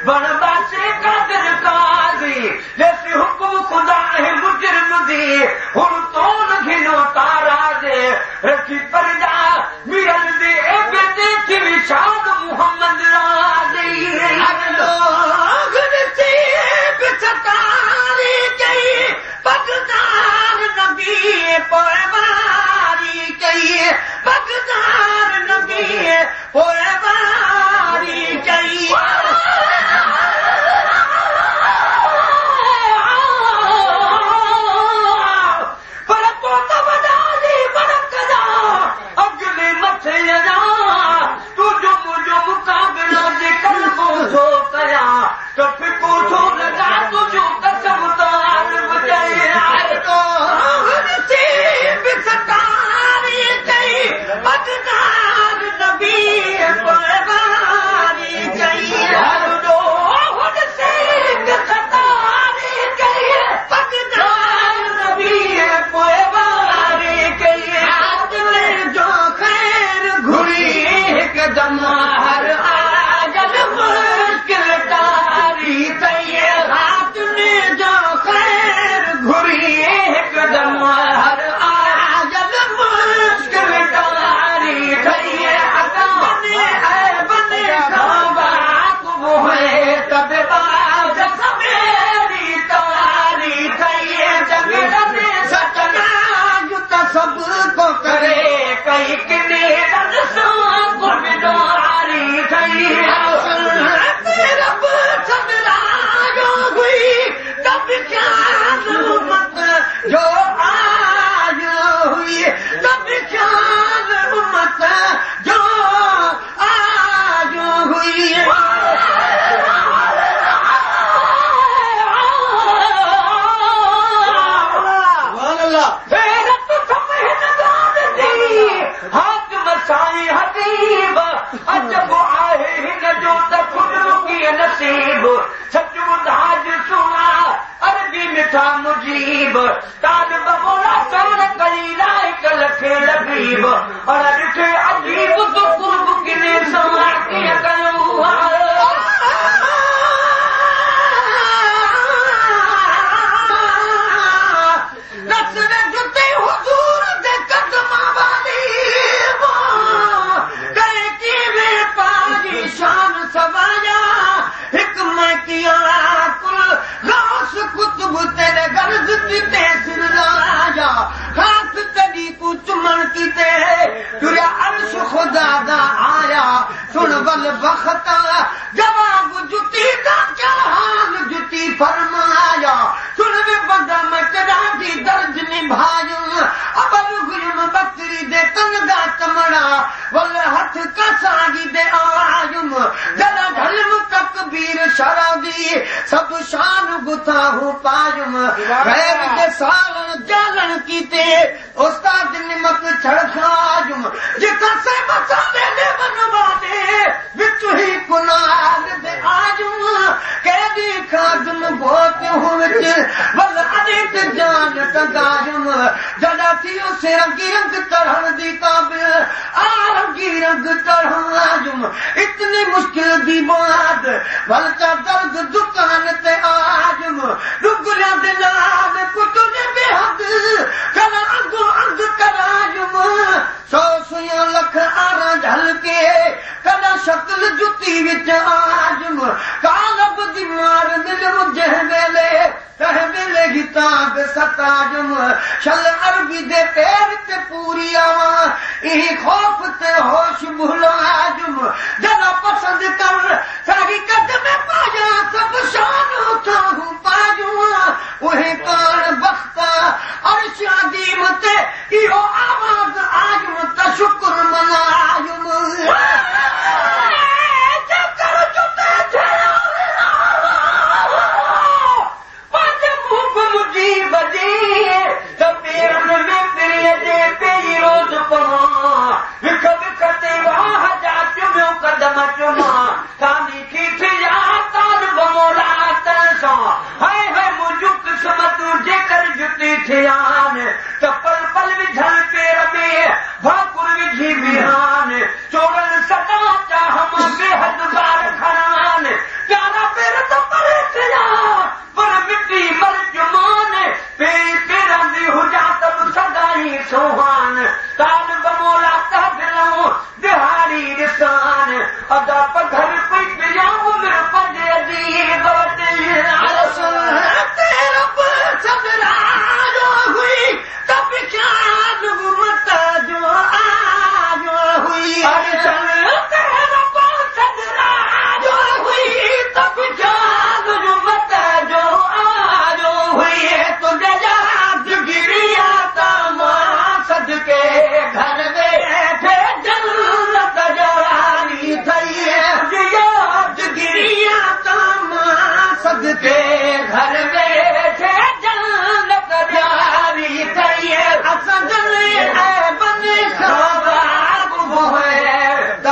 बणबासे कादिर काज़ी जैसे हुकुम खुदा है मुजरिम दी हुण तोल घिनो तारा दे रखी परदा मिरन दे एबे ते थी शाद मोहम्मद राज़ी लोग नसीब सतारी कई पगदार नबी पोए कई पगदार नबी पोए कई पर पोत वॾा बड़कदा अगले मथे तुंहिंजो मुंहिंजो मुक़ाबिलो जे कलमो थो कयां त फिको थो लॻा तुंहिंजो कसम तार सतारी कई पगदार नबी पोए कई सतारी कई पगदार नबी पोए कई हाथ में जो खैर घुरी हिकदम हर आजल मुश्किल तारी कई हाथ में जो खैर घुरी हिकदम हर आजल मुश्किल तारी कई बने बने है तब बाज समेरी तारी कई जगत सजना युत सबको करे कई किने गुरबिदारी कई रब सदरायो हुई तब शान उम्मत जो आयो हुई तब शान उम्मत जो आयो हुई हाथ हबीब अजब आहे हिन जो त खुद नसीब सच ॿुधाज सुणा अरबी मिठा मुजीब तालिब मोला साण कई लाइक लखे लबीब और ॾिठे अजीब तो कुर्ब किने सां कीअं कयूं जुते हुज़ूर दे कदमां वाली करे किवें पाजी शान सवाया हिक मैं किया कुल गौस कुतुब तेरे गर्ज किते सिर लाया खास तड़ी को चुमण किते तुरिया अर्श खुदा दा आया सुन वल बख्ता जवाब जुती दा क्या हाल जुती फरमाया सुन वे बंदा मैं दी दर्ज निभायूं अबल गुलम बकरी दे तन दा चमड़ा वल हथ कसागी दे आयुम जरा ढलम तकबीर शरा दी सब शान गुथा हूँ पायुम गैर दे सालन जालन कीते उस्ताद निमक छड़ खायुम जिथा से मसाले दे बनवाले विच ही कुनाल दे आयुम कैदी खादम बहुत हूँ विच वल अनेक जान कंदायुम जॾा थियो से रंगी रंग चढ़ण दी काबिल आ रंगी रंग चढ़ण आयुम इतनी मुश्किल दी बाद वल चा दर्द दुकान ते आयुम डुगरिया दे नाल कुतुने बेहद कला अंगो अंग करायुम सौ सुया लख आरा ढल के कदा शक्ल जुती विच आजुम कालब दी मार मिल जंहिं वेले तंहिं वेले किताब सताजुम शल अरबी दे पेर ते पूरी आवां इही खौफ ते होश भुलाजुम जरा पसंद कर सारी कदम पाया सब शान उथा हूँ पायूं उहे कान बख्ता अर्श अदीम ते इहो आवाज़ आयुम त शुक्र मनायुम रोज पवां विख विख ते वाह जा चुमियो कदम चुमा तानी थी थिया तार बमोला।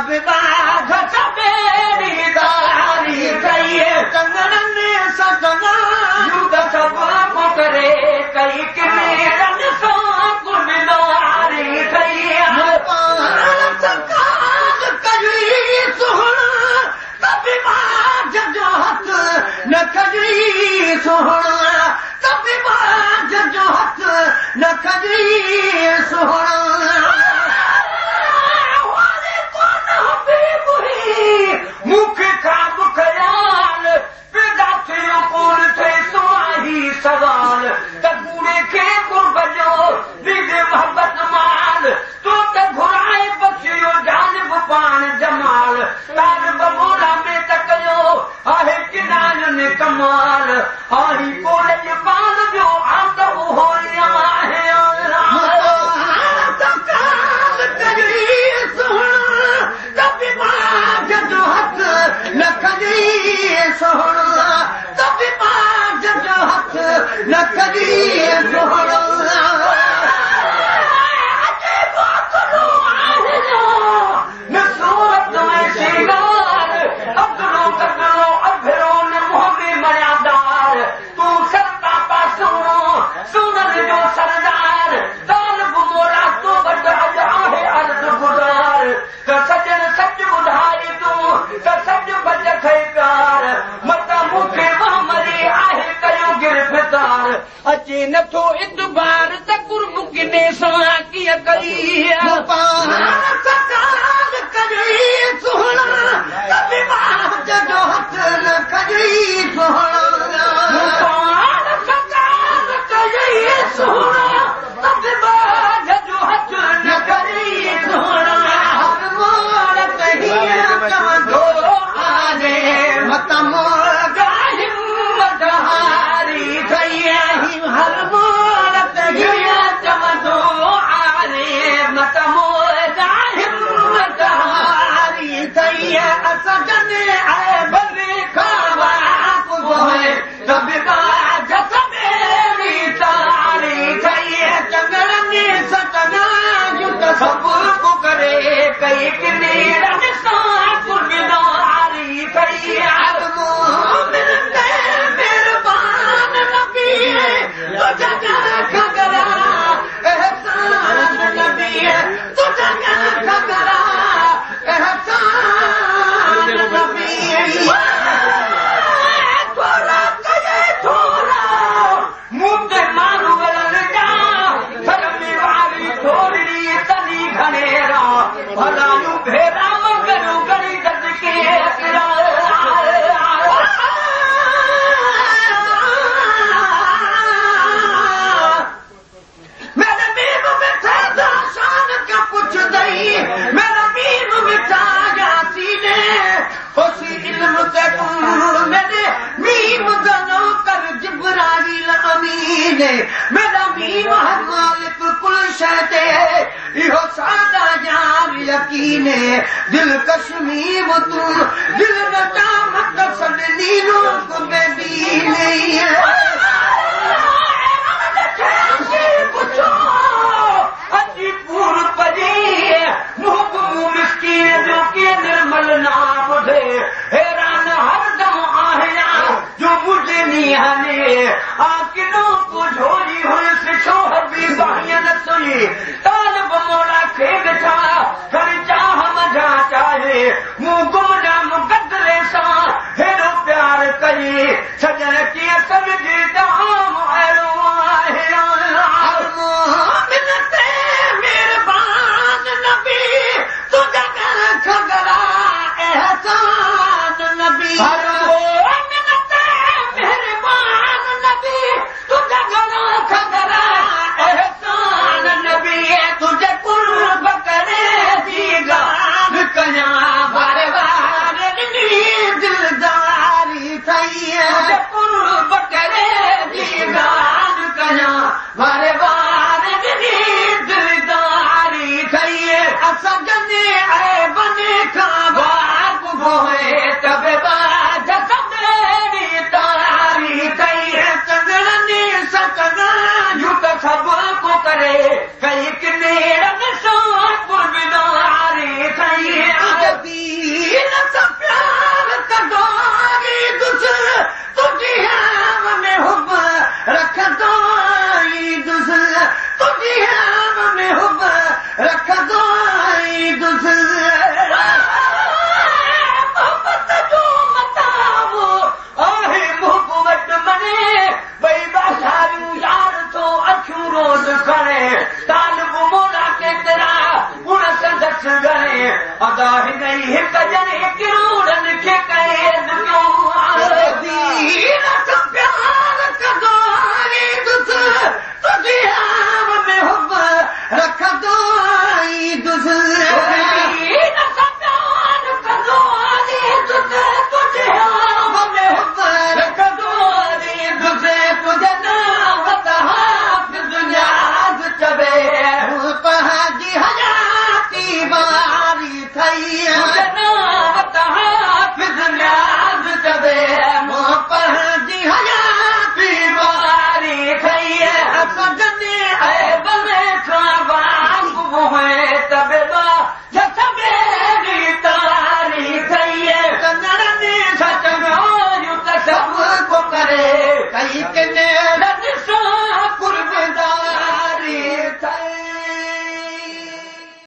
तब बाघ सपेरी तारी थई चङणनि सां चङा युद्ध सभु करे कई किनेरनि सां कुर्बदारी थई पाण सकाल कई सुहिणा तब बाघ जो हथ न कई सुहिणा तब बाघ जो हथ न कई सुहिणा मूंखे ख़्वाब ख़याल पैदा थियो कोन थिए सुआही सवाल त कूड़े खे कुर्ब जो ॾींदे मोहबत माल तो त घुराए बख़्शियो जानिब पाण जमाल तार बमोला में त कयो आहे किनारनि कमाल आहे कोल पान जो आंद उहो आहे न कई सुहिणा तब बाघ जो हथ न कई सुहिणा न सूरत में सिंगार अगलो कगलो अभरो न मुंहं में मर्यादार तूं सरता पासो सुननि जो सरदार तालब मोरा तो वटि अॼु आहे अर्ज़ गुज़ार त सजण सच ॿुधाए तूं त सच बच थई प्यार मतां मूंखे वहमरी आहे कयो गिरफ़्तार अचे नथो इतबार त कुर्ब किने सां कीअं कई पाण सकाल कई सुहिणा तब बाघ जो हथ न कई सुहिणा पाण सकाल कई सुहिणा तब बाघ जो हथ न कई सुहिणा हर मोड़ ते चवंदो आहे मत मोड़ हिमत हारी थई हर मोड़ ते चवंदो आहे मत मोड़ हिमत हारी थई असां जॾहिं ऐबनि खां वाक़िफ़ तब बाघ सपेरी तारी थई चङणनि सां चङा युद्ध सभु करे कई किनेरनि सां कुर्बदारी थई हर मोमिन ते महिरबान नबी तुंहिंजा खगरा एहसान नबी तुंहिंजा खगरा एहसान नबी थोरा कए थोरा मूं ते माण्हू वञण जा थर में वारी थोरी तनी घणेरा भलायूं भेरा मगरू गणी दज के मेरे मीम मिठा शान का पुछदई मेरा मीम मिठा यासीने उसी इल्म ते तू मेरे मीम दनो कर जिब्राइल अमीन मेरा मीम है मालिक कुल शय ते इहो सादा यार यकीन दिलकश मीम तू दिल न मत सॾनी रूप बेदीन पुछो अची पूर पजी मुंहुं मिसकीन जो कीअं निर्मल ना ॿुधे हैरान हरदम आहियां जो मुंहिंजे ॾींहं आ किनो को झोली हुयुसि छो हबीब हीअं न सुई तालब मोला खे ॾिठा खणी चाह मंझा चाहे मूं गुमनाम कदरे सां हेॾो प्यार कई सॼण कीअं सम्झी त आम अहिड़ो आहे हर मोमिन ते महिरबान नबी तुंहिंजा खगरा एहसान नबी हर मोमिन ते महिरबान नबी तुंहिंजा घणा खगरा एहसान नबी तुंहिंजे कुर्ब करे जी ॻाल्हि कयां। अदा हिन ई हिक ॼणे किरोड़नि खे क़ैद कयो आहे। दीन सां प्यार कंदो आईंदुसि, तुंहिंजी हाव में हुब रखंदो आईंदुसि। दीन सां प्यार कंदो आईंदुसि, तुंहिंजी हाव में हुब रखंदो आईंदुसि। तुंहिंजे नाम त हाफ़िज़ नियाज़ चवे, पंहिंजी हयाती वारी थई। तुंहिंजे नाम त हाफ़िज़ नियाज़ चवे, पंहिंजी हयाती वारी थई। सजने ऐबनि खां वाक़िफ़ हुए तबे जसबेरी तारी थई। कन्नड़ सच त सभु को करे कई।